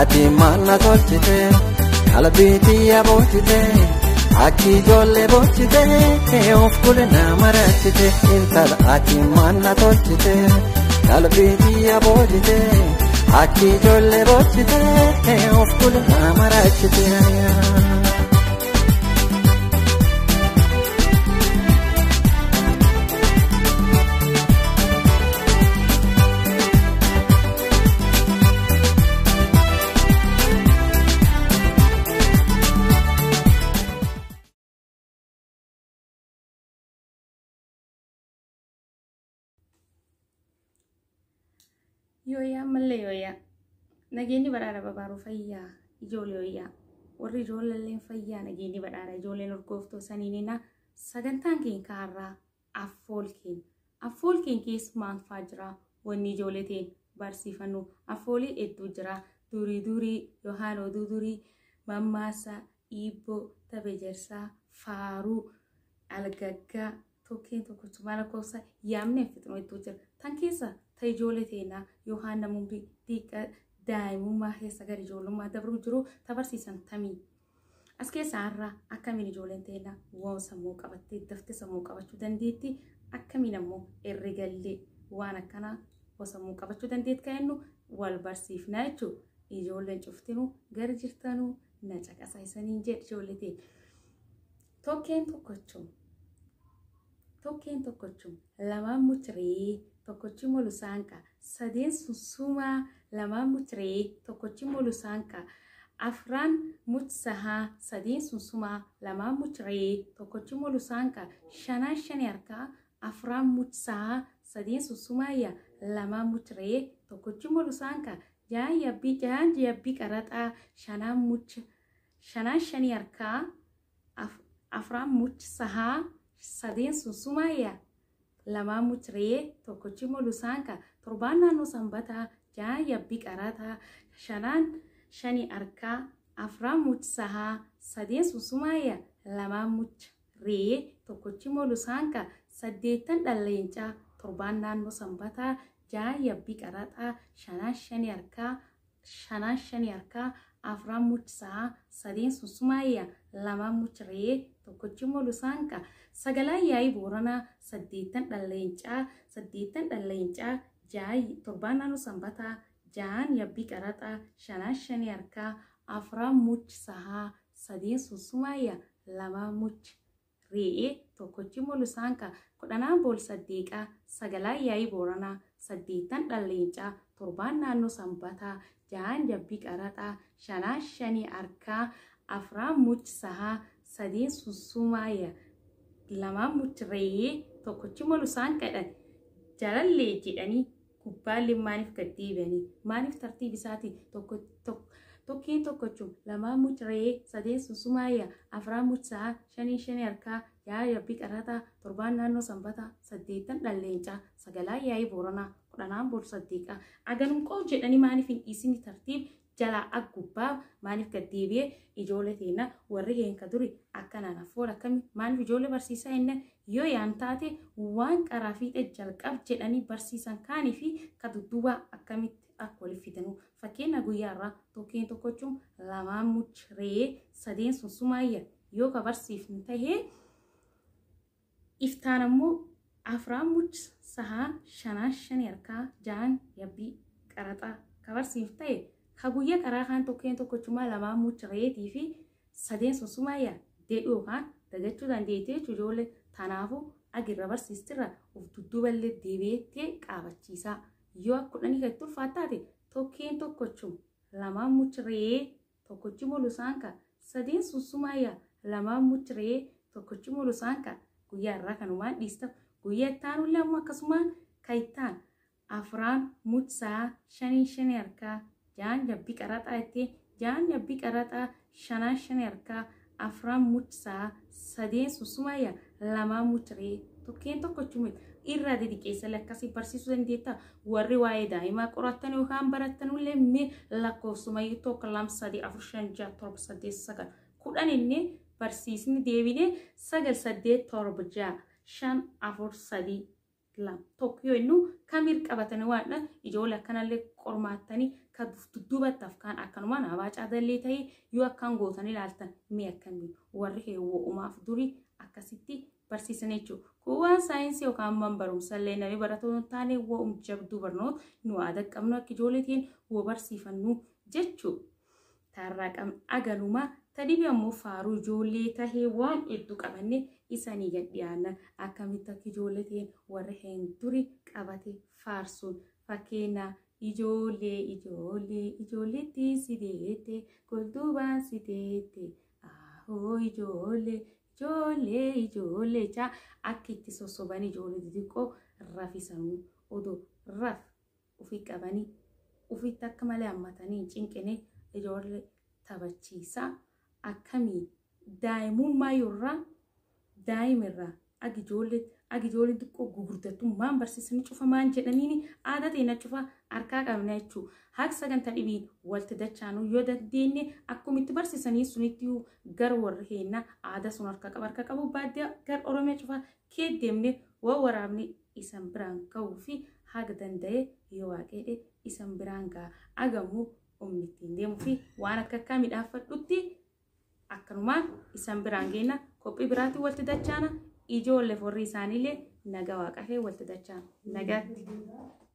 Ati maal na tolchite, qalbii tiyya boojite, akki ijoollee boojite, of kule na marachite. Intala ati maal na tolchite, qalbii tiyya boojite, akki ijoollee boojite, of kule na marachite. Yooyaa mallee yooyaa. Nageenyi badhaadha babaaruu fayyaa ijoollee yooyaa. Warri ijoolleen fayyaa nageenyi badhaadha ijoolleen urgooftoo saniinina sagantaan keenya kaarraa affool keenya. Affool keenya keessa maal fa'aa jira? Wanni ijoollee ta'een barsiifannu affoolii hedduu jira. Durii durii yookaan oduu durii mammaasa dhiibboo tapha ejersaa faaruu algaggaa tokkeen tokkochumaa lakkoofsa yaamnee fixnu hedduu jira. Tan keessa ta ijoollee teenaa yookaan namoonni xiqqaa daa'imummaa keessa gara ijoollummaa dabruu jiru ta barsiisan tamii. As keessa har'a akkamiin ijoolleen teenaa waan sammuu qabattee daftee sammuu qabachuu dandeetti akkamiin ammoo herregallee waan akkanaa sammuu qabachuu dandeetti kan jennu wal barsiifna jechuudha. Ijoolleen cuftinuu gara jirtanuu na caqasaa isaniin jedhe ijoollee teenya. Tokkeen tokkochuu tokkeen tokkochuu lamaan muciree tokkochi molu saanqa sadeen sunsumaa lamaan muciree tokkochi molu saanqa afran muchsahaa sadeen sunsumaa lamaan muciree tokkochi molu saanqa shanaan shani harkaa afran muchsahaa sadeen sunsumaayya lamaan muciree tokkochi molu saanqa jaan yabbii jaan yabbii qaraxaa shanaan mucha shanaan shani harkaa afran muchsahaa sadeen sunsumaayya lamaan muciree tokkochi molu saanqa torbaan naannoo sanbataa jaan yabbii qaraxaa shanaan shani harkaa afran muchsahaa sadeen sunsumaayya lamaan muciree tokkochi molu saanqa saddeettan dhalleencaa torbaan naannoo sanbataa jaan yabbii qaraxaa shanaan shani harkaa shanaan shani harkaa afran muchsahaa sadeen sunsumaayya lamaan muciree tokkochi molu saanqa sagalaan yaa'ii booranaa saddeettan dhalleencaa saddeettan dhalleencaa jaa torbaan naannoo sanbataa ja'an yabbii qaraxaa shanaan shani harkaa afran muchsahaa sadeen sunsumaayya lamaan much re'ee tokkochi molu saanqa kudhanaan bool saddeeqaa sagalaan yaa'ii booranaa saddeettan dhalleencaa torbaan naannoo sanbataa ja'an yabbii qaraxaa shanaan shani harkaa afran muchsahaa sadeen sunsumaayya lamaan muciree tokkochi molu saanqadhan jalallee jedhanii gubbaallee maaliif gad deebi'anii maaliif tartiib isaatiin tokkeen tokkochuu lamaan muciree sadeen sunsumaayya afran muchsahaa shanii shanii harkaa ja'a yabbii qaraxaa torbaan naannoo sanbataa saddeettan dhalleencaa sagalaan yaa'ii booranaa kudhanaan bool saddeeqaa aganum qoo jedhanii maaliif hin dhiisini tartiib jalaa ak gubbaa maaliif gad deebi'ee ijoollee teenya warri heenka duri akkanaan affool akkami maaliif ijoollee barsiisaa hinne yoo yaan taate waan qaraa fiixee jalqab jedhanii barsiisan kaanii fi ka dudduubaa akkamitti akka waliif fidanuu fakkeenya guyyaa irraa tokkeen tokkochuun lamaan muciree sadeen sunsumaayya yoo ka barsiifnu tahee iftaan ammoo afran muchsahaa shanaan shani harkaa ja'an yabbii qaraxaa ka barsiifnu ta'e ka guyyaa karaa kaan tokkeen tokkochumaa lamaan mucireetii fi sadeen sunsumaayya dedhuu yookaan dagachuu dandeettee jechuudha ijoollee tanaafuu agirra barsiistirra of dudduuballee deebi'eettee qaabachiisaa yoo akka kudhanii kan itti ulfaataate tokkeen tokkochum lamaan muciree tokkochi molu saanqa sadeen sunsumaayya lamaan muciree tokkochi molu saanqa guyyaa irraa kanumaan dhiista guyyaa ittaanullee ammoo akkasumaan kan ittaan afraan muchsaa shanii shanii harkaa ja'an yabbii qaraxaa jettee ja'an yabbii qaraxaa shanaan shanii harkaa afran muchsaa sadeen sunsumaayya lamaan muciree tokkeen tokkochuma irraa didiqeessallee akkasii barsiisuu dandeetta warri waa'ee daa'imaa qorattan yookaan barattanullee mee lakkoofsumayyuu tokko lama sadii afur shan ja'a torba saddeet sagal kudhan inni barsiisni deebinee sagal saddeet torba ja'a shan afur sadii 2 1 yoo innu kamir qabatanii waan ijoollee akkanallee qormaattanii kan dudduubattaaf kaan akkanumaan abaacaa dallee ta'ee yoo akkaan gootanii ilaaltan mee akkamii warri heewwoo'umaaf durii akkasitti barsiisan jechuudha. Kun waan saayinsii yookaan man barumsallee namni baratu hin taane wo'um jabduu barnoota nu aadaa qabnu akka ijoolleetiin woo barsiifannu jechuudha. Taarraa qabna agalumaa tadibi ammoo faaruu ijoollee tahee waan hedduu qabanne isanii gad dhiyaanna akkamitti akka ijoolleetiin warri hin duri qabate faarsuun fakkeenya ijoollee ijoollee ijoolleetti si deette golduubaan si deette ahoo ijoollee ijoollee ijoollee jaa akka itti sossoban ijoollee xixiqqoo rafisanuu odoo raf ofii qabanii ofitti akka malee hammatanii hin cinqine ijoollee taphachiisaa akkamii daa'imummaa yorraa daa'imirraa agi ijoollee agi ijoollee xiqqoo gugurdattummaan barsiisanii cufamaan jedhaniini aadaa teena cufa harkaa qabna jechuudha. Haqa sagantaa dhibiin walti dachaanuu yoo dandeenye akkumitti barsiisanii sunitti gar warri heennaa aadaa sun harka qaba harka qabu baadiyyaa gar Oromiyaa cufa kee deemne waan waraabni isan biraan ga'uu fi haga danda'e yoo waaqeedhe isan biraan ga'a agamuu humni ittiin deemuu fi waan akka akkaa midhaafadhutti akkanumaan isan biraan geenna qophii biraatiin walti dachaana ijoollee warri isaaniillee nagaa waaqafee walti dachaana nagaatti.